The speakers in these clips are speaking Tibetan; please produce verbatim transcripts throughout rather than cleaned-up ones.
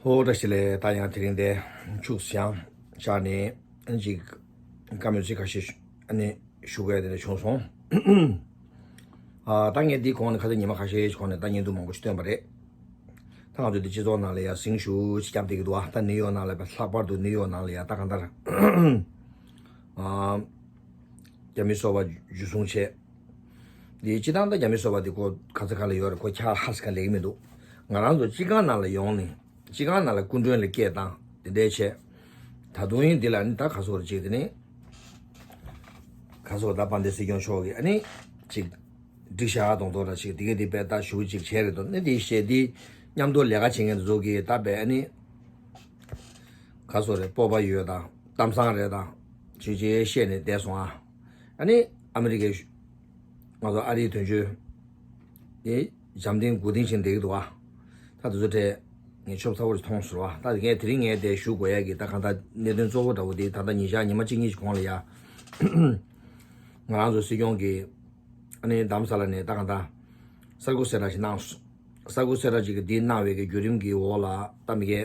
ཧོ། བཀྲ་ཤིས་བདེ་ལེགས། ད་ཡང་དེ་རིང་དེ་ཕྱུགས་བཞེངས་བཞག་ནས་ཨ་ནི་ཅིག་བཀའ་མོལ་ཚིག་ཁ་ཤས་ཨ་ནི་ཞུ་དགོས་དེ་འདྲ་བྱུང་སོང་། ཨ་ད་ངས་འདི་གོང་ནས་ཁ་སང་ཉི་མ་ཁ་ཤས་གོང་ནས་ད་བརྙན་ཐུང་མང་པོ་ཞིག་བཏོན་པ་རེད། ད་ང་ཚོ་འདི་སྤྱི་ཚོགས་ནང་ལ་ཡ་ཟིང་ཞུ་ཅིག་བརྒྱབ་བསྡད་ཀྱི་འདུག་ཨ་ད་ནིའུ་ཡོག་ནང་ལ་ལྷག་པར་དུ་ནིའུ་ཡོག་ནང་ལ་ཡ་ད་གང་ལྟར་ཨ་རྒྱ་མི་སོ་པ་འཇུ་བཟུང་བྱས། འདི་སྤྱི་བཏང་ད་རྒྱ་མི་སོ་པ་འདི་ཁོ་ག་ཚོད་ག་ལ་ཡོད་རེད། ཁོ་ཁྱག་ཧ་སི་ག་ལེགས་མི་འདུག་ང་རང་ཚོ་སྤྱི་ཁང་ནང་ལ་ཡོང་ནས་སྤྱི་ཁང་ནང་ལ་སྐུ་མགྲོན་ལ་སྐད་བཏང་དེ་འདྲས་བྱས། ད་དུང་ཡིན་འདི་ལ་ནི་ད་ག་སོ་རེ་ཅིག་དེ་ནི་ག་སོ་ད་དཔལ་ལྡན་སྲིད་སྐྱོང་མཆོག་གིས་ཨ་ནི་ཅིག་འགྲིག་ཤག་གདོང་ཐོག་ལ་ཅིག་དེ་གས་དེ་པས་ད་ཞུ་ཅིག་བྱས་རེད་དོ་ནི་དེ་བཤད་དེ་མཉམ་དུ་ལས་ཀ་བྱེད་མཁན་དེ་ཚོ་གིས་ད་པས་ཨ་ནི་ག་སོ་རེ་སྤོབས་པ་ཡོད་དང་གཏམ་བཟང་རེད་དང་ཅིག་ཅིག་བཤད་ནས་བསྡད་སོང་ཨ། ཨ་ནི་ཨ་མི་རི་ཀའི་ང་ཚོ་ཨ་རིའི་དོན་གཅོད་དེ་འཇམ་ཐིང་མགོ་ཐིང་བྱས་བསྡད་ཀྱི་འདུག་ཨ། ད་དེ་ཚོ་གྲས་ངས་ཆོབ་ཚ་བོ་ཞིག་མཐོང་སོང་བ། ད་ངས་དེ་རིང་ངས་དེ་ཞུ་དགོས་ཡ་གི་ད་གང་ལྟར་གནད་དོན་གཙོ་བོ་འདྲ་བོ་དེ་ད་ལྟ་ཉིན་ཞག་ཉི་མ་གཅིག་གཉིས་ཀྱི་གོང་ལ་ཡ་ང་རང་ཚོ་སྲིད་སྐྱོང་གི་ཨ་ནི་རྡ་རམ་ས་ལ་ནས་ད་གང་ལྟར་གསར་འགོད་གསལ་བསྒྲགས་ཤིག་གནང་སོང་། གསར་འགོད་གསལ་བསྒྲགས་ཅིག་གི་འདི་གནང་བའི་གི་བརྒྱུད་རིམ་གྱི་འོག་ལ་ད་མི་གས་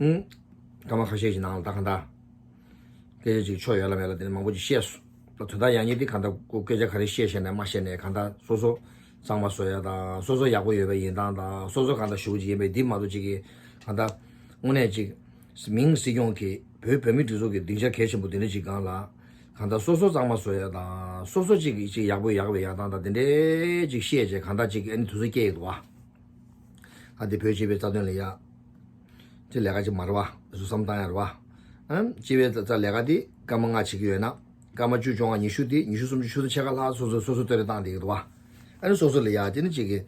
ཨུམ་སྐར་མ་ཁ་ཤས་ཤིག་ནང་ལ་ད་གང་ལྟར་སྐད་ཆ་ཅིག་ཆོ་ཡོད་ལ་མེད་ལ་དེ་ནས་མང་པོ་ཅིག་བཤད་སོང་། ད་དོན་དག་ཡང་སྙིང་འདི་གང་ལྟར་ཁོ་སྐད་ཆ་ག་རེ་བཤད་བཤད་ནས་མ་བཤད་ནས་གང་ལྟར་སོ་སོ་གཙང་མ་བཟོ་ཡ་དང་སོ་སོ་ཡག་པོ་ཡོད་པ་ཡིན་སྟངས་དང་སོ་སོ་གང་ལྟར་ཞུ་གི་ཅིག་ཡིན་པས་འདི་མ་གཏོགས་ཅིག་གི་གང་ལྟར་དངོས་གནས་ཅིག་མིང་སྲིད་སྐྱོང་གིས་བོད་བོད་མི་སྒྲིག་འཛུགས་ཀྱི་སྡིངས་ཆ་གལ་ཆེན་པོ་འདི་འདྲ་ཅིག་སྒང་ལ་གང་ལྟར་སོ་སོ་གཙང་མ་བཟོ་ཡ་དང་སོ་སོ་ཅིག་གིས་ཅིག་ཡག་པོ་ཡག་པོ་ཡག་སྟངས་དང་དེ་འདྲས་ཅིག་བཤད་བྱས་གང་ལྟར་ཅིག་ཨ་ནི་དུས་ཚོད་སྐྱེལ་ཡི་འདུག་བ། ཨ་འདི་བོད་སྤྱི་པའི་རྩ་དོན་ལ་ཡ། དེ་ལས་ཀ་ཅིག་མ་རེད་བ། བསམ་བཏང་ཡ་རེད་བ། ཨ་སྤྱི་པའི་རྩ་ལས་ཀ་དེ་སྐར་མ་ལྔ་བྱེད་ཀྱི་ཡོད་ན། སྐར་མ་བཅུ་བཅོ་ལྔ་ཉི་ཤུ་དེ་ཉི་ཤུ་སུམ་ཅུ་ཆུ་ཚོད་ཕྱེད་ཀ་ལྷག་སོ་སོ་སོ་སོ་བསྟོད་ར་བཏང་བསྡད་ཀྱི་འདུག་བ། ཨ་ནི་སོ་སོ་ལ་ཡ་དེ་ནི་ཅིག་གི་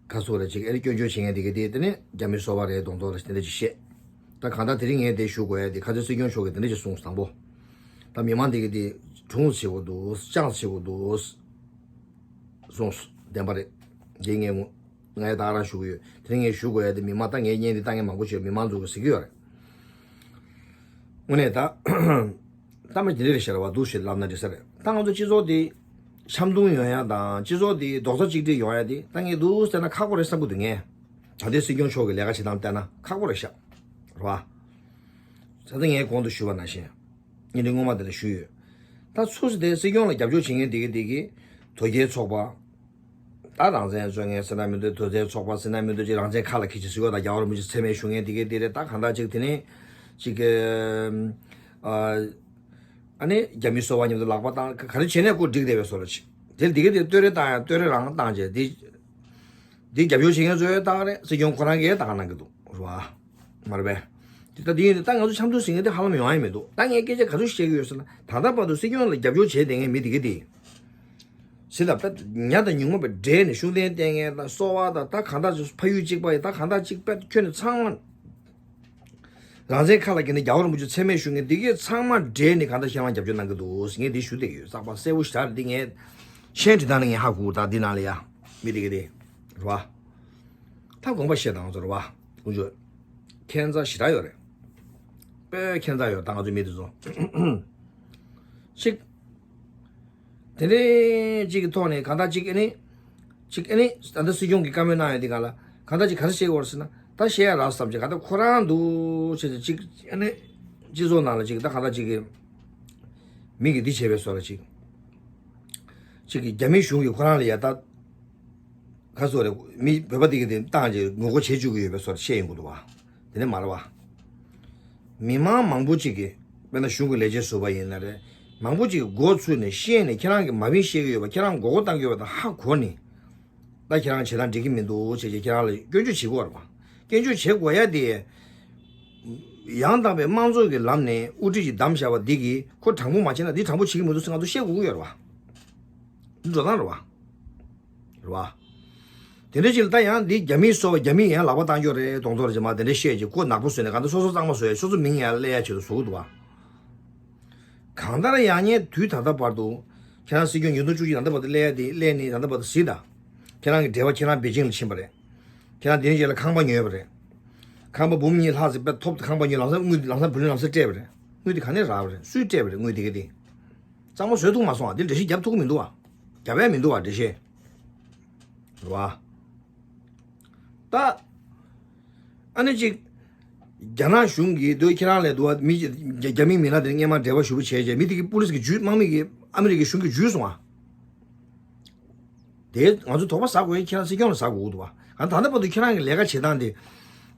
ག་ཚོད་རེ་ཅིག་ཨ་ནི་སྐྱོན་བརྗོད་བྱེད་མཁན་དེ་གི་དེ་དེ་ནི་རྒྱ་མི་སོ་པ་རེད་གདོང་ཐོག་ལ་དེ་འདྲ་ཅིག་བཤད། ད་གང་ལྟར་དེ་རིང་ངས་དེ་ཞུ་དགོས་ཡ་དེ་ཁ་སང་སྲིད་སྐྱོང་མཆོག་གིས་དེ་འདྲ་ཅིག་གསུངས་སོང་དང་པོ། ད་མི་མང་དེ་གི་དེ་གྲུང་ཆེ་བོ་འདུག་ཅང་ཆེ་བོ་འདུག་གསུངས་སོང་། བདེན་པ་རེད། དེ་ངས་ངོ་ངས་ད་ག་རང་ཞུ་གི་ཡོད། དེ་རིང་ངས་ཞུ་དགོས་ཡ་དེ་མི་མང་ད་ངས་བརྙན་འདི་ལྟ་མཁན་མང་པོ་ཅིག་ཡོད། མི་མང་ཚོ་གིས་གཟིགས་ཀྱི་ཡོད་རེད། དངོས་གནས་ད། ད་མ་འདི་འདྲ་རེད་ཤག་རེད་བ་འདུག་ཞེས་ལབ་ན་འགྲིག་ས་རེད། ད་ང་ཚོ་སྤྱི་ཚོགས་འདི་འཆམ་མཐུན་ཡོང་ཡ་དང་སྤྱི་ཚོགས་འདི་རྡོག་རྩ་གཅིག་སྒྲིལ་ཡོང་ཡ་འདི་ད་ངས་འདུག་ཟེར་ན་ཁག་པོ་རེད་བསམ་གི་འདུག་ངས། ད་ལྟའི་སྲིད་སྐྱོང་མཆོག་གི་ལས་ཀ་བྱེད་སྟངས་བལྟས་ན་ཁག་པོ་རེད་ཤག་རེད་བ། ད་ལྟ་ངས་གོང་དུ་ཞུས་པ་ནང་བཞིན། ངས་འདི་སྔོན་མ་དེ་ལ་ཞུས་ཡོད། ད་སུ་ཞིག་དེ་སྲིད་སྐྱོང་ལ་རྒྱབ་སྐྱོར་བྱེད་མཁན་དེ་གི་དེ་གི་དོལ་རྒྱལ་ཚོགས་པ། ད་རང་བཙན་རྩོད་མཁན་ཟེར་ན་མི་འདུག་དོལ་རྒྱལ་ཚོགས་པ་ཟེར་ན་མི་འདུག་ཅིག་རང་བཙན་ཁ་ལ་འཁྱེར་ཅིག་ཟེར་བ་དང་རྒྱལ་བ་རིན་པོ་ཆེ་མཚན་སྨད་ཞུ་མཁན་དེ་གི་དེ་རེད། ད་གང་ལྟར་ཅིག་དེ་ནས་ཅིག་གི་ཨ་ནི་རྒྱ་མི་སོ་པ་མཉམ་དུ་ལག་པ་བཏང་ག་རེ་བྱས་ནས་ཁོ་འགྲིག་བསྡད་པའི་བཟོ་འདྲ་ཅིག་དེ་འདི་གི་དེ་བསྟོད་རེ་བཏང་ཡང་བསྟོད་རེ་རང་བཏང་བྱས་དེ། འདི་རྒྱབ་སྐྱོར་བྱེད་མཁན་ཚོས་ཏག་རེད། སྲིད་སྐྱོང་ཁོ་རང་གིས་ཏག་གནང་གི་འདུག་རེད་བ། མ་རེད་པས། འདི་ད་འདི་ཡིན་ད་ང་ཚོ་འཆམ་མཐུན་ཟེར་མཁན་དེ་ཧ་ལམ་ཡོང་ཡ་མི་འདུག་ད་ངས་སྐད་ཆ་ག་ཚོད་བཤད་ཀྱི་ཡོད་ཟེར་ན་ད་ལྟ་བར་དུ་སྲིད་སྐྱོང་ལ་རྒྱབ་སྐྱོར་བྱས་བསྡད་མཁན་མི་དེ་ག་དེ་ཡིན། ཟེར་ད་དཔེ་ཉ་དང་ཉུང་མ་པའི་འདྲེས་ནས་ཤུགས་ལྡན་བསྟེན་མཁན་དང་སོ་པ་དང་ད་གང་ལྟར་ཕ་ཡུལ་གཅིག་པ་ཡིན་ད་གང་ལྟར་གཅིག་པ་ཁྱོད་ནི་ཚང་མ། རང་བཙན་ཁ་ལ་འཁྱེར་ནས་རྒྱལ་བ་རིན་པོ་ཆེ་མཚན་སྨད་ཞུ་མཁན་འདི་གས་ཚང་མ་འདྲེས་ནས་གང་ལྟར་ཁྱེད་རང་རྒྱབ་སྐྱོར་གནང་གི་འདུག་ངས་འདི་ཞུ་བསྡད་ཀྱི་ཡོད། གསར་པ་གསལ་པོ་ཞེ་དྲག་རེད། འདི་ངས་ཤན་དྲི་དང་ནས་ངས་ཧ་གོ་ད་འདི་ནང་ལ་ཡ་མི་འདི་གས་དེ་རེད་བ། ད་དགོངས་པ་བཞེས་དང་ཚོར་བ་ཀུན་སྤྱོད་ཁྱད་མཚར་ཞེ་དྲག་ཡོད་རེད། དཔེ་ཁྱད་མཚར་ཡོད་ད་ང་ཚོ་མི་འདི་ཚོ་གཅིག་དེ་འདྲའི་གཅིག་གི་ཐོག་ནས་གང་ལྟར་གཅིག་ཨ་ནི། གཅིག་ཨ་ནི་ད་ལྟ་སྲིད་སྐྱོང་གིས་བཀའ་མོལ་གནང་ཡོད་དེ་ག་ལ་གང་ལྟར་གཅིག་ག་རེ་བཤད་དགོས་རེད་ཟེར་ན་ད་བཤད་ཡ་རག་བསམ་གྱི་གང་ལྟར་ཁོ་རང་འདུག་བྱས་ཏེ་གཅིག་ཨ་ནི། སྤྱི་ཚོགས་ནང་ལ་གཅིག་ད་གང་ལྟར་གཅིག་གི་མི་གིས་འདི་བྱས་པའི་བཟོ་འདྲ་གཅིག་གཅིག་གིས་རྒྱ་མིའི་གཞུང་གིས་ཁོ་རང་ལ་ཡ་ད་ག་ཚོད་རེད། མི་བོད་པ་དེ་གི་དེ་བཏང་རྗེས་ངོ་རྒོལ་བྱེད་བཅུག་གི་ཡོད་པའི་བཟོ་འདྲ་བཤད་ཡོང་གི་འདུག་བ། དེ་ནས་མ་རེད་བ། མི་མང་མང་པོ་ཅིག་གིས་དཔེར་ན་གཞུང་གི་ལས་བྱེད་ཟུར་པ་ཡིན་ན་རེད། མང་པོ་ཅིག་གིས་མགོ་ཚུགས་ནས་བཤད་ནས་ཁྱེད་རང་གིས་མ་བིན་བཤད་ཀྱི་ཡོད་པ་ཁྱེད་རང་མགོ་སྐོར་བཏང་གི་ཡོད་པ་དང་ཧ་གོ་ནས། ད་ཁྱེད་རང་བྱེད་སྟངས་འགྲིག་གི་མི་འདུག་བྱས་རྗེས་ཁྱེད་རང་ལ་སྐྱོན་བརྗོད་བྱེད་དགོས་རེད་བ། སྐྱོན་བརྗོད་བྱེད་དགོས་ཡ་དེ། ཡང་དག་པའི་དམངས་གཙོ་གི་ལམ་ནས་དབུ་ཁྲིད་ཅིག་བདམས་བཞག་པ་འདི་གིས་ཁོ་དྲང་པོ་མ་བྱས་ན་འདི་དྲང་པོ་བྱེད་ཀྱི་མི་འདུག་ཟེར་ང་ཚོ་བཤད་དགོས་ཀྱི་ཡོད་རེད་བ། འདི་འགྲོ་སྟངས་རེད་བ། རེད་བ། དེ་འདྲ་ཅིག་ལ་ད་ཡང་འདི་རྒྱ་མིའི་སོ་པ་རྒྱ་མིས་ཡང་ལག་པ་བཏང་རྒྱུ་རེད་གདོང་ཐོག་རེད་ཅེས་མ་དེ་འདྲ་བཤད་ཅིག་ཁོ་ནག་པོ་བཟོས་ནས་གང་ལྟར་སོ་སོ་གཙང་མ་བཟོ་ཡ་སོ་སོ་མིང་ཡང་སླེབས་ཡ་ཆེད་དུ་བཟོ་གི་འདུག་བ། གང་ལྟར་ཡང་ཉེ་དུས་ད་ལྟ་བར་དུ་ཁྱེད་རང་སྲིད་སྐྱོང་ཉིས་སྟོང་བཅུ་གཅིག་ད་ལྟ་བར་དུ་སླེབས་ཡ་དེ་སླེབས་ནས་ད་ལྟ་བར་དུ་གཟིགས་དང་། ཁྱེད་རང་གི་འབྲེལ་བ་ཁྱེད་རང་པེ་ཅིང་ལ་ཕྱིན་པ་རེད། ཁྱེད་རང་དེ་རིང་རྗེས་ལ་ཁང་པ་ཉོས་པ་རེད། ཁང་པ་འབུམ་གཉིས་ལྷག་ཙམ་དཔེ་ཐོབ་ཁང་པ་ཉོས་ལམ་སང་དངུལ་ལམ་སང་བུ་ལོན་ལམ་སང་སྤྲད་པ་རེད། དངུལ་དེ་ག་ནས་རག་པ་རེད། སུས་སྤྲད་པ་རེད་དངུལ་དེ་ག་དེ། གཙང་མ་བཟོས་ཐུབ་མ་སོང་ཨ། དེ་འགྲེལ་བཤད་རྒྱབ་ཐུབ་ཀྱི་མི་འདུག་ཨ། རྒྱབ་ཡ་མི་འདུག་ཨ་འགྲེལ་བཤད། རེད་བ། ད་ཨ་ནི་ཅིག་རྒྱ་ནག་གཞུང་གིས་འདུག་ཁྱེད་རང་ལས་འདུག་བ་མི་རྒྱ་རྒྱ་མི་མི་སྣ་དེ་སྔས་མ་འབྲེལ་བ་ཞུ་བ་བྱས་རྗེས་མི་དེ་གི་པུ་ལིས་ཀྱི་ཇུས་དམག་མི་གིས་ཨ་མི་རི་ཀའི་གཞུང་གི་ཇུས་སོང་བ། དེ་ང་ཚོ་དོགས་པ་ཟ་དགོས་ཡ་ཁྱེད་རང་སྲིད་སྐྱོང་ལ་ཟ་དགོས་འདུག་བ། ང་ད་ལྟ་བར་དུ་ཁྱེད་རང་གི་ལས་ཀ་བྱེད་སྟངས་དེ་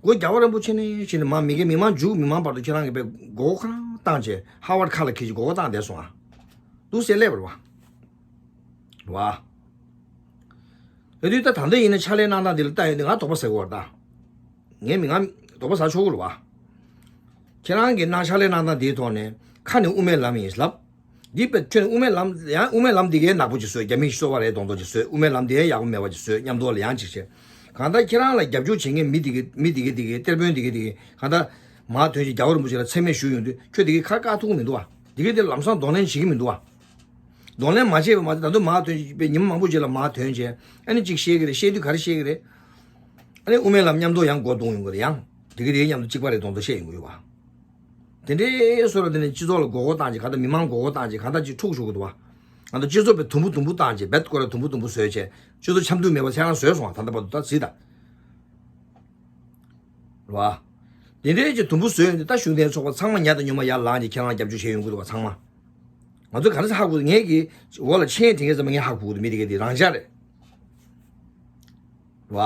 སྒོ་རྒྱལ་བ་རིན་པོ་ཆེ་ནས་བྱས་ནས་མ་མི་སྒེར་མི་མང་འཇུག་མི་མང་བར་དུ་ཁྱེད་རང་གི་པའི་མགོ་སྐོར་བཏང་བྱས་ཧ་ཝར་ཁ་ལ་འཁྱེར་གྱི་མགོ་སྐོར་བཏང་བསྡད་སོང་ཨ། འདུག་སེ་སླེབས་པ་རེད་བ། རེད་བ། དེ་དུས་ད་ད་ལྟ་ཡིན་ན་ཕྱག་ལས་གནང་སྟངས་འདི་ལ་ལྟ་ཡོང་དུས་ང་དོགས་པ་ཟ་གི་ཡོད་རེད་ད། ངས་མི་ང་དོགས་པ་ཟ་ཆོག་གི་རེད་བ། ཁྱེད་རང་གིས་གནང་ཕྱག་ལས་གནང་སྟངས་འདིའི་ཐོག་ནས་ཁ་ནས་དབུ་མའི་ལམ་ཡིན་ལབ། འདི་དཔེ་ཁྱོད་ནས་དབུ་མའི་ལམ་ཡང་དབུ་མའི་ལམ་འདི་གའི་ནག་པོ་ཅིག་བཟོས། རྒྱ་མིས་གསོད་པ་རེད་མདོག་མདོག་ཅིག་བཟོས། དབུ་མའི་ལམ་འདི་ཡང་ཡག་པོ་མེད་པ་ཅིག་བཟོས། མཉམ་དུ་ལ་ཡང་ཅིག་བྱས། གང་ལྟར་ཁྱེད་རང་ལ་རྒྱབ་སྐྱོར་བྱེད་མཁན་མི་འདི་གའི་མི་འདི་གའི་འདི་གའི་གཏེར་དཔོན་འདི་གའི་འདི་གའི་གང་ལྟར་མར་ཐོན་ཅིག་རྒྱལ་བ་རིན་པོ་ཆེ་ལ་མཚན་སྨད་ཞུ་ཡོང་དུས་ཁྱོད་འདི་གའི་ཁ་བཀག་ཐུབ་ཀྱི་མི་འདུག་བ། འདི་གའི་འདི་ལམ་སང་གདོང་ལེན་བྱེད་ཀྱི་མི་འདུག་བ། གདོང་ལེན་མ་བྱས་པ་མ་ཚད་ད་དུང་མར་ཐོན་ཅིག་པའི་ཉི་མ་མང་པོ་རྗེས་ལ་མར་ཐོན་བྱས་ཨ་ནི་ཅིག་བཤད་ཀྱི་རེད། བཤད་དུས་ག་རེ་བཤད་ཀྱི་རེད། ཨ་ནི་དབུ་མའི་ལམ་མཉམ་དུ་ཡང་མགོ་རྡུང་ཡོང་གི་རེད། ཡང་དེ་གའི་དེ་གའི་མཉམ་དུ་གཅིག་པ་རེད་མདོག་མདོག་བཤད་ཡོང་གི་ཡོད་བ། དེ་འདྲའི་བཟོ་ལ་དེ་ནས་སྤྱི་ཚོགས་ལ་མགོ་སྐོར་བཏང་ཅིག་གང་ལྟར་མི་མང་མགོ་སྐོར་བཏང་ཅིག་གང་ལྟར་ཅིག་འཁྲུག་ཞུགས་ཀྱི་འདུག་བ། ང་ཚོ་སྤྱི་ཚོགས་པའི་དུམ་བུ་དུམ་བུ་བཏང་ཅིག་རྦད་སྐོར་ལ་དུམ་བུ་དུམ་བུ་བཟོས་བྱས་སྤྱི་ཚོགས་འཆམ་མཐུན་མེད་པ་ཚད་རང་བཟོས་སོང་བ། ད་ལྟ་བར་དུ་ད་གཟིགས་དང་། རེད་བ། དེ་འདྲའི་ཅིག་དུམ་བུ་བཟོས་ཡོང་དུས་ད་གཞུང་འབྲེལ་ཚོགས་པ་ཚང་མ་ཉ་དང་སྨྱོན་མ་ཡར་ལངས་ཀྱིས་ཁྱེད་རང་རྒྱབ་སྐྱོར་བྱས་ཡོང་གི་འདུག་བ་ཚང་མ། ང་ཚོ་ག་རེ་ཧ་གོ་ངས་ཀྱི་འོག་ལ་མཆན་དེ་ངས་ཟེར་མ་ངས་ཧ་གོ་གི་འདུག་མི་དེ་གས་དེ་རང་འཇགས་རེད། རེད་བ།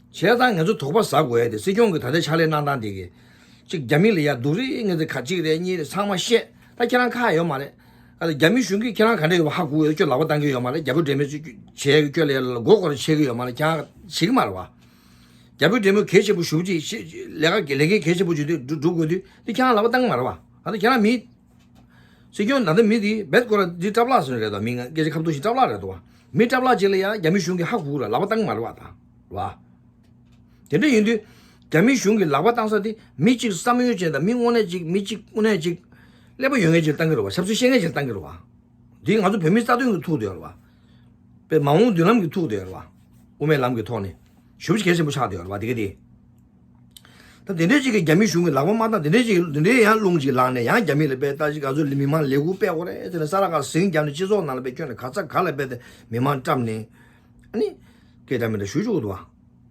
བྱས་ཙང་ང་ཚོ་དོགས་པ་ཟ་དགོས་ཡ་དེ་སྲིད་སྐྱོང་གི་ད་ལྟའི་ཕྱག་ལས་གནང་སྟངས་དེ་གས། ཅིག་རྒྱ་མི་ལ་ཡ་སྡུག་རུས་ངས་ཚེ་ཁ་གཅིག་རེད་གཉིས་རེད་ཚང་མ་བཤད་ད་ཁྱེད་རང་ཁག་ཡོད་མ་རེད། ཨ་ད་རྒྱ་མི་གཞུང་གིས་ཁྱེད་རང་ག་འདྲ་ཡོད་པ་ཧ་གོ་ཡོད་ཁྱོད་ལག་པ་བཏང་གི་ཡོད་མ་རེད། རྒྱ་བོད་འབྲེལ་མོལ་ཅིག་བྱས་ཁྱོད་ལ་ཡ་མགོ་སྐོར་བྱེད་གི་ཡོད་མ་རེད། ཁྱེད་རང་བྱེད་གི་མ་རེད་བ། རྒྱ་བོད་འབྲེལ་མོལ་གལ་ཆེན་པོ་ཞུ་ཅིག་ཤེས་ལས་ཀ་ལས་འགན་གལ་ཆེན་པོ་ཞུ་དུས་སྒྲུབ་དགོས་དུས་འདི་ཁྱེད་རང་ལག་པ་བཏང་གི་མ་རེད་བ། ཨ་ད་ཁྱེད་རང་མི། སྲིད་སྐྱོང་ད་ལྟ་མི་དེ་རྦད་སྐོར་ར་འདི་སྐྲ་བརླག་ཟེར་རེད་དོ། མི་ང་སྐད་ཆ་ཁ་བཏུ་ཞིག་སྐྲ་བརླག་རེད་དོ། མི་སྐྲ་བརླག་ཅིག་ལ་ཡང་རྒྱ་མི་གཞུང་གིས་ཧ་གོ་ར་ལག་པ་བཏང་མ་རེད་བ་ད། རེད་བ། དེ་འདྲ་ཡིན་དུས་རྒྱ་མི་གཞུང་གིས་ལག་པ་བཏང་ས་དེ་མི་གཅིག་བསམ་ཡོད་ཅན་དང་མི་དངོས་གནས་གཅིག་མི་གཅིག་དངོས་གནས་གཅིག་ཀླད་པ་ཡོད་མཁན་ཅིག་བཏང་གི་རེད་བ། ཆབ་སྲིད་ཤེས་མཁན་ཅིག་བཏང་གི་རེད་བ། དེ་ང་ཚོ་བོད་མི་རྩ་དོན་གྱི་ཐུག་དེ་ཡོད་རེད་བ། པའི་མ་འོངས་མདུན་ལམ་གྱི་ཐུག་དེ་ཡོད་རེད་བ། དབུ་མའི་ལམ་གྱི་ཐོག་ནས་ཞེ་པོ་ཅིག་གལ་ཆེན་པོ་ཆགས་དེ་ཡོད་རེད་བ་དེ་ག་དེ། ད་དེ་འདྲའི་ཅིག་གི་རྒྱ་མི་གཞུང་གི་ལག་པ་མ་བཏང་དེ་འདྲའི་ཅིག་དེ་འདྲའི་ཡང་རླུང་ཅིག་ལངས་ནས་ཡང་རྒྱ་མི་ལ་དཔེ་ལྟ་ཅིག་ག་ཚོད་མི་མང་ལས་འགུལ་སྤེལ་དགོས་རེད་དེ་ནས་ས་ར་ཁ་ཟིང་རྒྱབ་ནས་སྤྱི་ཚོགས་ནང་ལ་དཔེ་ཁྱོན་ནས་ག་ས་ག་ལ་དཔེ་དེ་མི་མང་བཀྲམ་ནས་ཨ་ནི་སྐད་སྒྲ་མི་འདྲ་ཞུ་བཅུག་འདུག་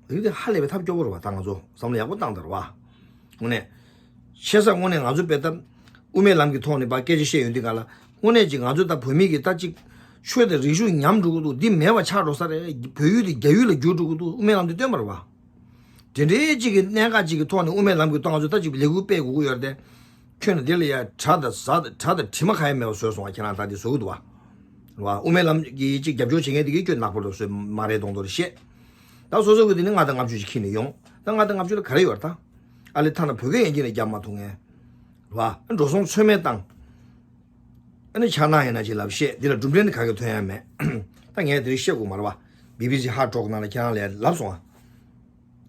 བ། དེ་དེ་ཧ་ལས་པའི་ཐབས་སྐྱོ་པོ་རེད་བ། ད་ང་ཚོ་བསམ་བློ་ཡག་པོ་བཏང་དང་རེད་བ། དངོས་གནས། ཆེ་ས་དངོས་གནས་ང་ཚོ་དཔེ་ལྟ། དབུ་མའི་ལམ་གྱི་ཐོག་ནས་ཕར་སྐད་ཆ་བཤད་ཡོང་དུས་ག་ལ་དངོས་གནས་ཅིག་ང་ཚོ་ད་བོད་མི་གི་ད་ཅིག་ཆོས་དང་རིག་གཞུང་ཉམས་འགྲོ་གི་འདུག་འདི་མེད་པ་ཆགས་འགྲོ་ས་རེད། བོད་ཡུལ་དེ་རྒྱ་ཡུལ་ལ་འགྱུར་འགྲོ་གི་འདུག་དབུ་མའི་ལམ་དེ་སྟོན་པ་རེད་བ། དེ་འདྲའི་ཅིག་གི་གནད་འགག་ཅིག་གི་ཐོག་ནས་དབུ་མའི་ལམ་གྱི་ཐོག་ང་ཚོ་ད་ཅིག་ལས་འགུལ་སྤེལ་དགོས་ཀྱི་ཡོད་རེད་དེ། ཁྱོད་ནི་དེ་ལ་ཡ་གྲ་དང་ཟ་དང་གྲ་དང་དྲི་མ་གང་ཡང་མེད་པ་བཟོས་སོང་བ། ཁྱེད་རང་ད་དེ་བཟོ་གི་འདུག་བ། རེད་བ། དབུ་མའི་ལམ་གྱི་ཅིག་རྒྱབ་སྐྱོར་བྱེད་མཁན་དེ་གིས་ཁྱོད་ནག་པོ་རེད་བཟོས་མ་རེད་མདོག་མདོག་རེད་བཤད། ད་སོ་སོ་གི་དེ་ནི་ལྔ་དང་ལྔ་བཅུ་ཞིག་ཁྱེར་ནས་ཡོང་། ད་ལྔ་དང་ལྔ་བཅུ་ལ་ག་རེ་ཡོད་རེད་ད། ཨ་ལེ་ཐ་ན་བོད་སྐད་ཡན་ཆད་ལ་རྒྱབ་མ་ཐུབ་མཁན། རེད་བ། འགྲོ་སོང་ཚོད་མེད་བཏང་། ཨ་ནི་ཕྱག་ན་ཡིན་ན་ཅིག་ལབ་བཤད་འདི་ལ་གྲུབ་འབྲས་ནི་ག་གེ་ཐོན་ཡ་མེད། ད་ངས་དེ་རིང་བཤད་དགོས་མ་རེད་བ། བི་བི་སི་ཧར་ཊོག་ནང་ལ་ཁྱེད་རང་ལས་ལབ་སོང་ཨ།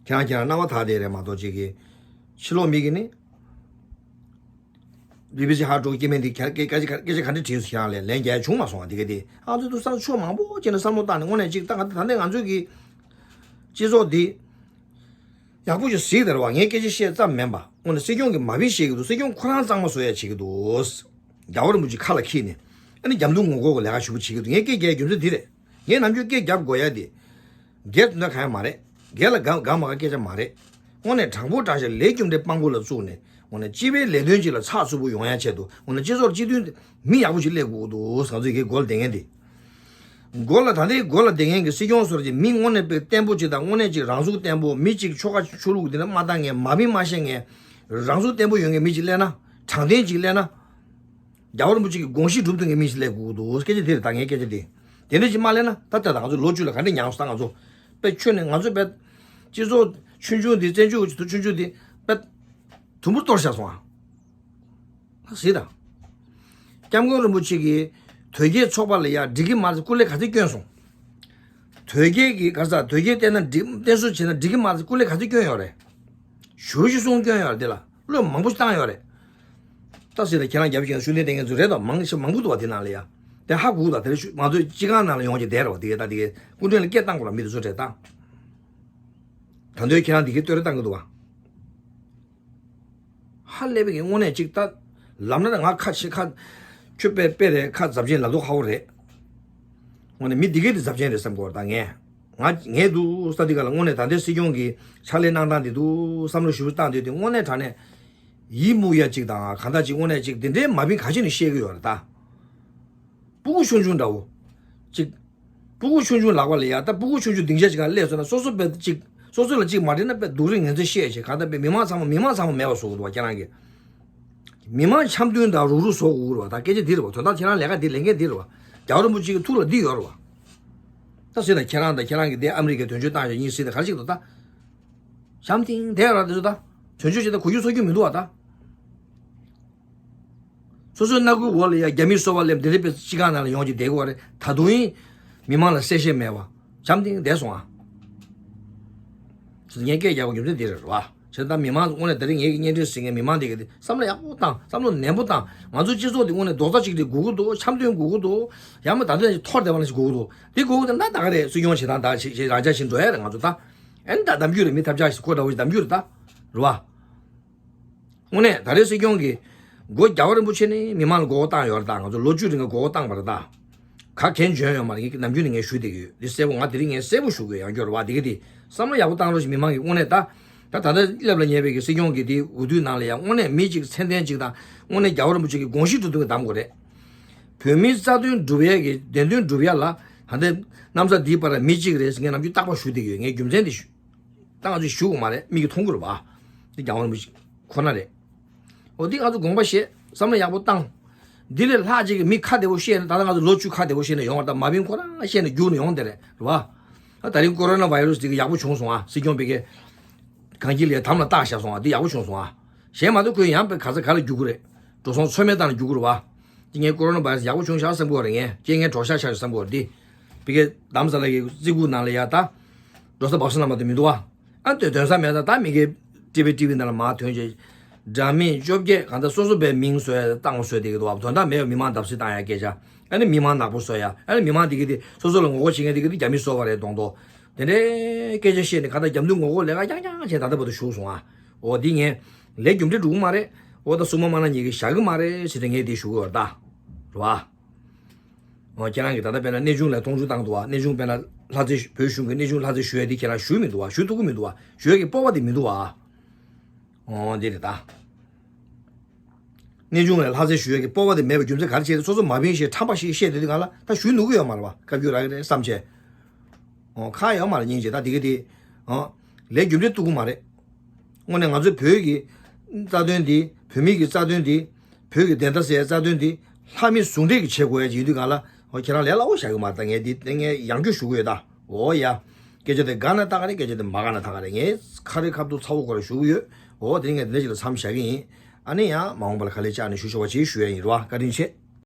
ཁྱེད་རང་ཁྱེད་རང་སྣང་བ་དག་དེ་རེད་མ་གཏོགས་ཅིག་གི། ཕྱི་ལོགས་མི་གི་ནི། བི་བི་སི་ཧར་ཊོག་སྐྱེ་དམན་འདི་སྐད་ཆ་ག་འདྲ་དྲིས་སུ་ཁྱེད་རང་ལས་ལན་རྒྱག་ཡ་བྱུང་མ་སོང་བ་འདི་ག་དེ། ཨ་ཚོ་དུ་སང་ཆོས་མང་པོ་བྱས་ནས་བསམ་བློ་བཏང་ནས་དངོས་གནས་ཅིག་ད་ང་ད་ལྟ་ང་ཚོའི་གི་སྤྱི་ཚོགས་འདི་ཡག་པོ་ཞིག་གཟིགས་དེ་རེད་བ། ངས་སྐད་ཆ་བཤད་ཙམ་མིན་པ་དངོས་གནས་སྲིད་སྐྱོང་གིས་མ་བི་བཤད་གི་འདུག་སྲིད་སྐྱོང་ཁོ་རང་གཙང་མ་བཟོ་ཡ་བྱེད་གི་འདུག་རྒྱལ་བ་རིན་པོ་ཆེ་ཁ་ལ་འཁྱེར་ནས་ཨ་ནི་རྒྱབ་མདུན་ངོ་ལྐོག་གི་ལས་ཀ་ཞུ་བ་བྱེད་གི་འདུག་ངས་སྐད་རྒྱག་རྒྱུ་མཚན་འདི་རེད། ངས་ནམ་རྒྱུན་སྐད་རྒྱབ་དགོས་ཡ་དེ། སྒེར་དོན་དག་གང་ཡང་མ་རེད། སྒེར་ལ་དགའ་དགའ་མ་དགའ་སྐད་ཆ་མ་རེད། དངོས་གནས་དྲང་པོ་དྲང་བཞག་ལས་རྒྱུ་འབྲས་དཔང་པོ་ལ་བཙུགས་ནས་དངོས་གནས་སྤྱི་པའི་ལས་དོན་ཅིག་ལ་ཚགས་ཚུད་པོ་ཡོང་ཡ་ཆེད་དུ་དངོས་གནས་སྤྱི་ཚོགས་སྤྱི་མཐུན་མི་ཡག་པོ་ཞིག་སླེབས་དགོས་འདུག་ང་ཚོ་ཡི་གེ་སྒོ་ལ་བསྡད་མཁན་དེ། སྒོ་ལ་ད་ལྟའི་སྒོ་ལ་བསྡད་མཁན་གྱི་སྲིད་སྐྱོང་ཟེར་གྱི་མི་དངོས་གནས་དཔེ་བརྟན་པོ་ཅིག་དང་དངོས་གནས་ཅིག་རང་ཚུགས་བརྟན་པོ་མི་ཅིག་ཆོལ་ཁ་ཆོས་ལུགས་འདི་འདྲ་མ་བཏང་མཁན་མ་བིན་མ་ཤེས་མཁན་རང་ཚུགས་བརྟན་པོ་ཡོད་མཁན་མི་ཅིག་སླེབས་ན་དྲང་བདེན་ཅིག་སླེབས་ན། རྒྱལ་བ་རིན་པོ་ཆེ་གི་དགོངས་གཞི་སྒྲུབ་ཐུབ་མཁན་མི་ཞིག་སླེབས་དགོས་ཀྱི་འདུག་སྐད་ཆ་དེ་རེད་ད་ངའི་སྐད་ཆ་དེ། དེ་འདྲ་ཞིག་མ་སླེབས་ན་ད་ལྟ་ད་ང་ཚོ་ལོ་བཅུ་ལ་ག་འདྲ་མྱངས་སོང་ད་ང་ཚོ། དཔེ་ཁྱོན་ནས་ང་ཚོ་དཔེ། སྤྱི་ཚོགས་ཆུང་ཆུང་འདི་བཙན་བྱོལ་གྱི་ཆུང་ཆུང་འདི་དཔེ། དུམ་བུར་གཏོར་བཞག་སོང་ཨ། ད་གཟིགས་དང་། སྐྱབས་མགོན་རིན་པོ་ཆེ་གིས་དོལ་རྒྱལ་ཚོགས་པ་ལ་ཡ་འགྲིག་གི་མ་རེད་སྐུ་ལས་ག་ཚོད་བསྐྱོན་སོང་། དོལ་རྒྱལ་གྱི་ག་ས་དོལ་རྒྱལ་བསྟེན་ན་འགྲིག་བསྟེན་གསོལ་བྱས་ན་འགྲིག་གི་མ་རེད་སྐུ་ལས་ག་ཚོད་བསྐྱོན་ཡོད་རེད། ཞུ་ཞུ་གསུང་སྐྱོན་ཡོད་རེད་དེ་ལ། བློས་མང་པོ་ཞིག་བཏང་ཡོད་རེད། ད་ཟེར་ན་ཁྱེད་རང་རྒྱབ་ཤིག་ན་ཤུགས་ལྡན་བསྟེན་མཁན་ཚོ་རེད་དོ། མང་ཞིག་མང་པོ་འདུག་བ་དེ་ནང་ལ་ཡ། དེ་ཧ་གོ་ད་དེ་རེད་ཤུ་ང་ཚོའི་སྤྱི་ཁང་ནང་ལ་ཡོང་གི་བསྡད་རེད་བ་དེ་གས་ད་དེ་གས་སྐུ་མགྲོན་ལ་སྐད་བཏང་དགོས་ར་མི་དེ་ཚོ་རེད་ད། ད་དུང་ཁྱེད་རང་དེ་གས་བསྟོད་ར་བཏང་གི་འདུག་བ། ཧ་ལས་པའི་གི་དངོས་གནས་ཅིག་ད། ལམ་སྣ་ང་ཁ་ཆེ་ཁ། ཁྱོད་དཔེ་དཔེ་རེད་ཁ་ཛབ་ཆེན་ལ་དོ་ཧ་བོ་རེད། དངོས་གནས་མི་དེ་གས་དེ་ཛབ་ཆེན་རེད་བསམ་གོ་ར་ད་ངས། ང་ངས་འདུག་ས་འདི་ག་ལ་དངོས་གནས་ད་ལྟའི་སྲིད་སྐྱོང་གི་ཕྱག་ལས་གནང་སྟངས་འདི་འདུག་བསམ་བློ་ཞིབ་པོ་བཏང་དུས་དེ་དངོས་གནས་དྲང་གནས་ཡིད་མུག་ཡ་གཅིག་དང་གང་ལྟར་གཅིག་དངོས་གནས་གཅིག་དེ་འདྲའི་མ་བིན་ག་ཅི་ནས་བཤད་གི་ཡོད་རེད་ད། སྤུ་གུ་ཆུང་ཆུང་འདྲ་བོ། གཅིག་སྤུ་གུ་ཆུང་ཆུང་ལག་པ་ལ་ཡ་ད་སྤུ་གུ་ཆུང་ཆུང་སྡིངས་ཆ་ཅིག་ག་སླེབས་སོང་ན་སོ་སོ་དཔེ་གཅིག་སོ་སོ་ལ་གཅིག་མ་དྲན་ན་དཔེ་སྡུག་རུས་ངན་ཚད་བཤད་བྱས་གང་ལྟར་དཔེ་མི་མང་ཚང་མ་མི་མང་ཚང་མ་མེད་པ་བཟོ་གི་འདུག་བ་ཁྱེད་རང་གིས། མི་མང་འཆམ་མཐུན་དང་རུག་རུག་བཟོ་དགོས་རེད་བ། ད་སྐད་ཆ་འདི་རེད་བ། དོན་དག་ཁྱེད་རང་ལས་ཀ་འདི་ལས་འགན་འདི་རེད་བ། རྒྱལ་བ་རིན་པོ་ཆེ་གི་ཐུགས་ལ་འདི་ཡོད་རེད་བ། ད་ཟེར་ན་ཁྱེད་རང་དང་ཁྱེད་རང་གི་དེ་ཨ་མི་རི་ཀའི་དོན་གཅོད་བཏང་ཞག་གཉིས་སྲིད་དེ་ག་རེ་ཞིག་འདུག་ད། བྱམས་ཐིང་དེ་ར་དེ་ཚོ་ད། དོན་གཅོད་བྱེད་ད་གོ་རྒྱུ་ཚོར་རྒྱུ་མི་འདུག་བ་ད། སོ་སོའི་སྣ་ཁུག་འོག་ལ་ཡ་རྒྱ་མིའི་སོ་པ་སླེབས་དེ་འདྲ་དཔེ་སྤྱི་ཁང་ནང་ལ་ཡོང་གི་བསྡད་དགོས་རེད། ད་དུང་ཡིན། མི་མང་ལ་གསལ་བཤད་མེད་བ། བྱམས་ཐིང་བསྡད་སོང་ཨ། ངས་སྐད་རྒྱག་དགོས་རྒྱུ་མཚན་འདི་རེད་བ། བྱས་ཙང་མི་མང་དངོས་གནས་ད་རེས་ངེད་ཀྱི་བརྙན་འཕྲིན་གཟིགས་མཁན་མི་མང་དེ་གི་དེ་བསམ་བློ་ཡག་པོ་བཏང་། བསམ་བློ་ནན་པོ་བཏང་། ང་ཚོ་སྤྱི་ཚོགས་འདི་དངོས་གནས་རྡོག་རྩ་གཅིག་སྒྲིལ་དགོས་ཀྱི་འདུག་འཆམ་མཐུན་དགོས་ཀྱི་འདུག་ཡང་མིན་ད་ལྟ་ཐོར་བསྡད་པ་ནང་བཞིན་དགོས་ཀྱི་འདུག་འདི་དགོས་ཀྱི་འདུག་ན་ད་ག་རེད། སྲིད་སྐྱོང་བྱེད་སྟངས་ད་ཞེ་རང་ཅག་བཞིན་འགྲོ་ཡ་རེད། ང་ཚོ་ད་ཨེ་ནི་ད་གདམ་རྒྱུ་རེད། མི་ཐབས་ཆག་ཞིག་ཁོ་འདྲ་བོ་ཞིག་གདམ་རྒྱུ་རེད་ད། རེད་བ། དངོས་གནས་ད་རེས་སྲིད་སྐྱོང་གིས་སྒོ་རྒྱལ་བ་རིན་པོ་ཆེ་ནས་མི་མང་ལ་མགོ་སྐོར་བཏང་ཡོད་རེད་ད། ང་ཚོ་ལོ་བཅུ་རིང་གི་མགོ་སྐོར་བཏང་བ་རེད་ད། ག་གན་འཇོན་ཡོད་མ་རེད། ངས་ནམ་རྒྱུན་ནས་ངས་ཞུ་བསྡད་ཀྱི་ཡོད། འདི་གསལ་པོ་ང་དེ་རིང་ངས་གསལ་པོ་ཞུ་དགོས་ཡང་སྐྱོར་བ་འདི་ག་དེ་བསམ་བློ་ཡག་པོ་བཏང་རོགས་ཞེས་མི་མང་གིས་དངོས་གནས་ད། ད་ད་ལྟ་སླེབས་ལ་ཉེ་བའི་གི་སྲིད་སྐྱོང་གི་དེ་འོས་བསྡུའི་ནང་ལ་ཡང་དངོས་གནས་མི་གཅིག་མཚན་ལྡན་གཅིག་དང་དངོས་གནས་རྒྱལ་བ་རིན་པོ་ཆེ་གི་དགོངས་གཞི་སྒྲུབ་ཐུབ་མཁན་གདམ་དགོས་རེད། བོད་མིའི་རྩ་དོན་སྒྲུབ་ཡས་ཀྱི་བདེན་དོན་སྒྲུབ་ཡས་ལ་ད་ལྟ་གནམ་ས་འདིའི་བར་མི་གཅིག་རེད་ཟེར་ངས་ནམ་རྒྱུན་རྟག་པར་ཞུ་བསྡད་ཀྱི་ཡོད། ངས་རྒྱུ་མཚན་དེ་ཞུ། ད་ང་ཚོས་ཞུ་དགོས་མ་རེད། མིག་གིས་མཐོང་གི་རེད་བ། འདི་རྒྱལ་བ་རིན་པོ་ཆེ་ཁོ་ན་རེད། འོ་འདི་ང་ཚོ་དགོངས་པ་བཞེས། བསམ་བློ་ཡག་པོ་བཏང་། འདི་ལས་ལྷག་ཅིག་གི་མི་ཁ་བདེ་བོ་བཤད་ན་ད་ལྟ་ང་ཚོ་ལོ་བཅུ་ཁ་བདེ་བོ་བཤད་ན་ཡོང་བ་ད་མ་བིན་ཁོ་རང་བཤད་ན་རྒྱུགས་ནས་ཡོང་བསྡད་རེད་རེད་བ། ད་ད་རིང་ཀོ་རོ་ན་བྷའི་རུ་སི་འདི་གི་ཡག་པོ་བྱུང་སོང་ཨ། སྲིད་སྐྱོང་བི་ཀའི་གངས་སྐྱིད་ལ་དམ་ལ་བཏགས་བཞག་སོང་ཨ། འདི་ཡག་པོ་བྱུང་སོང་ཨ། གཞན་མ་གཏོགས་ཁོས་ཡང་པའི་ག་ས་ག་ལ་རྒྱུག་གི་རེད། འགྲོ་སོང་ཚོད་མེད་བཏང་ལ་རྒྱུག་གི་རེད་བ། འདི་ངས་ཀོ་རོ་ན་བྷའི་རུ་སི་ཡག་པོ་བྱུང་ཤག་བསམ་གི་ཡོད་རེད། ངས་ཁྱེད་ངའི་གྲོགས་ཤག་ཤག་བསམ་གི་ཡོད་རེད། འདི་བི་ཀའི་དམ་ས་ལ་གི་བརྩི་བཀུར་ནང་ལ་ཡ་ད་འགྲོ་ས་བབས་ས་ན་མ་གཏོགས་མི་འདུག་བ། ཨ་དོན་དོན་ས་མེད་ད་ད་མི་གའི་ཊི་བི་ཊི་བི་ནང་ལ་མ་ཐོན་ཅེས། འདྲ་མིན་བཅོ་བརྒྱད་གང་ལྟར་སོ་སོ་པའི་མིང་བཟོས་བཏང་བཟོས་བསྡད་ཀྱི་འདུག་བ། དོན་དག་མེད་པའི་མི་མང་བརྡབ་གསིག་བཏང་ཡ་སྐད་ཆ། ཨ་ནི་མི་མང་ནག་པོ་བཟོ་ཡ། ཨ་ནི་མི་མང་འདི་གི་དེ་སོ་སོ་ལ་ངོ་རྒོལ་བྱེད་མཁན་འདི་གི་དེ་རྒྱ་མི་བཟོ་བ་རེད་མདོག་མདོག་དེ་འདྲའི་སྐད་ཆ་བཤད་ནས་གང་ལྟར་རྒྱབ་མདུན་ངོ་རྒོལ་ལས་ཀ་རྐྱང་རྐྱང་བྱས་ད་ལྟ་བར་དུ་བཞུགས་སོང་ཨ། འོ་འདི་ངས་ལས་རྒྱུ་འབྲས་འགྲོ་གི་མ་རེད། འོ་ད་སྲུང་མ་དམར་ནག་གཉིས་ཀྱིས་བཞག་གི་མ་རེད་ཟེར་ཏེ་ངས་འདི་ཞུ་གི་ཡོད་རེད་ད། རེད་བ། འོ་ཁྱེད་རང་གིས་ད་ལྟ་དཔེར་ན་གནས་ཆུང་ལ་གཏོང་ཆུང་བཏང་འདུག་བ། གནས་ཆུང་དཔེར་ན་ལྷ་རྩེ་བོད་གཞུང་གི་གནས་ཆུང་ལྷ་རྩེ་ཞུ་ཡ་འདི་ཁྱེད་རང་ཞུ་མི་འདུག་བ། ཞུ་ཐུབ་ཀྱི་མི་འདུག་བ། ཞུ་ཡ་གི་སྤོབས་པ་དེ་མི་འདུག་བ། འོ་འདི་རེད་ད། གནས་ཆུང་ལ་ལྷ་རྩེ་ཞུ་ཡ་གི་སྤོབས་པ་དེ་མེད་པའི་རྒྱུ་མཚན་ག་རེ་བྱས་ཏེ་སོ་སོ་མ་བིན་ཞེས་ཁྲམ་པ་ཞིག་བཤད་དེ་དུས་གང་ལ་ད་ཞུ་ནུས་ཀྱི་ཡོད་མ་རེད་བ། བཀའ་བརྒྱུད་རག་གི་རེད་བསམ་བྱས། འོ་ཁ་ཡོད་མ་རེད་སྙིང་རྗེ་ད་འདི་གི་དེ། འོ་ལས་རྒྱུ་འབྲས་ཐུབ་ཀྱི་མ་རེད། དངོས་གནས་ང་ཚོའི་བོད་ཀྱི་རྩ་དོན་འདི་བོད་མི་གི་རྩ་དོན་འདི་བོད་ཀྱི་བདེན་མཐའ་གསལ་རྩ་དོན་འདི་ལྷ་མི་ཟུང་འབྲེལ་གྱི་བྱེད་དགོས་ཡ་ཅིག་ཡིན་དུས་གང་ལ་འོ་ཁྱེད་རང་ལས་སླ་བོ་བཞག་གི་མ་རེད། ད་ངས་འདི་ངས་ཡང་བསྐྱར་ཞུ་གི་ཡོད་ད། འོ་ཡ། སྐད་ཆ་དེ་དགའ་ན་ད་ག་རེད། སྐད་ཆ་དེ་མ་དགའ་ན་ད་ག་རེད། ངས་ཁ་རི་ཁ་ཐུག་ཚ་བོ་ཁོ་ར་ཞུ་གི་ཡོད། འོ་དེ་ངས་འདི་འདྲ་ཅིག་ལ་མཚམས་བཞག་གི་ཡིན། ཨ་ནི་ཡང་མ་འོངས་པ་ལ་ག་ལེ་བཅར་ནས་ཞུ་ཆོག་པ་ཅིག་ཞུ་ཡ་ཡིན་རེད་བ། བཀའ་དྲིན་ཆེ།